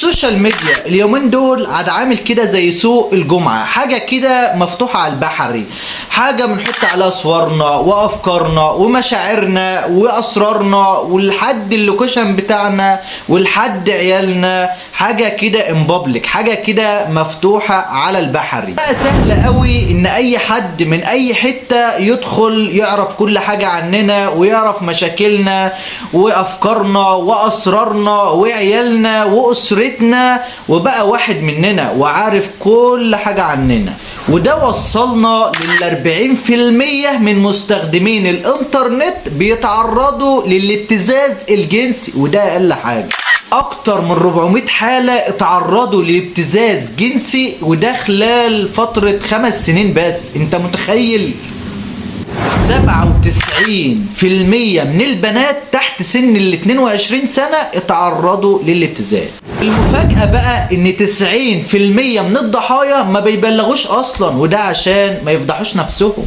ال social media اليومين دول عاد عامل كده زي سوق الجمعة، حاجة كده مفتوحة على البحري، حاجة بنحط عليها صورنا وافكارنا ومشاعرنا واسرارنا ولحد ال location بتاعنا ولحد عيالنا، حاجة كده in public، حاجة كده مفتوحة على البحري. بقى سهل قوي ان اي حد من اي حتة يدخل يعرف كل حاجة عننا ويعرف مشاكلنا وافكارنا واسرارنا وعيالنا واسرتنا، وبقى واحد مننا وعارف كل حاجة عننا. وده وصلنا لل40% من مستخدمين الانترنت بيتعرضوا للابتزاز الجنسي، وده اقل حاجة. اكتر من 400 حالة اتعرضوا لابتزاز جنسي، وده خلال فترة 5 سنين بس. انت متخيل؟ 97% من البنات تحت سن ال 22 سنة اتعرضوا للابتزاز. المفاجأة بقى ان 90% من الضحايا ما بيبلغوش اصلا، وده عشان ما يفضحوش نفسهم.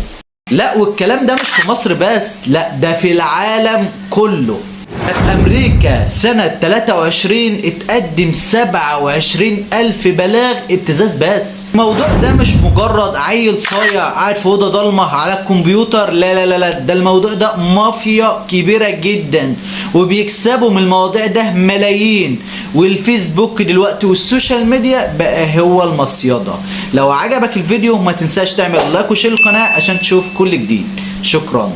لا، والكلام ده مش في مصر بس، لا ده في العالم كله. في امريكا سنة 23 اتقدم 27 الف بلاغ ابتزاز بس. الموضوع ده مش مجرد عيل صايع قاعد في اوضة ضلمة على الكمبيوتر، لا لا لا لا، ده الموضوع ده مافيا كبيرة جدا وبيكسبوا من المواضيع ده ملايين. والفيسبوك دلوقتي وال social media بقى هو المصيدة. لو عجبك الفيديو ما تنساش تعمل like و share القناة عشان تشوف كل جديد. شكرا.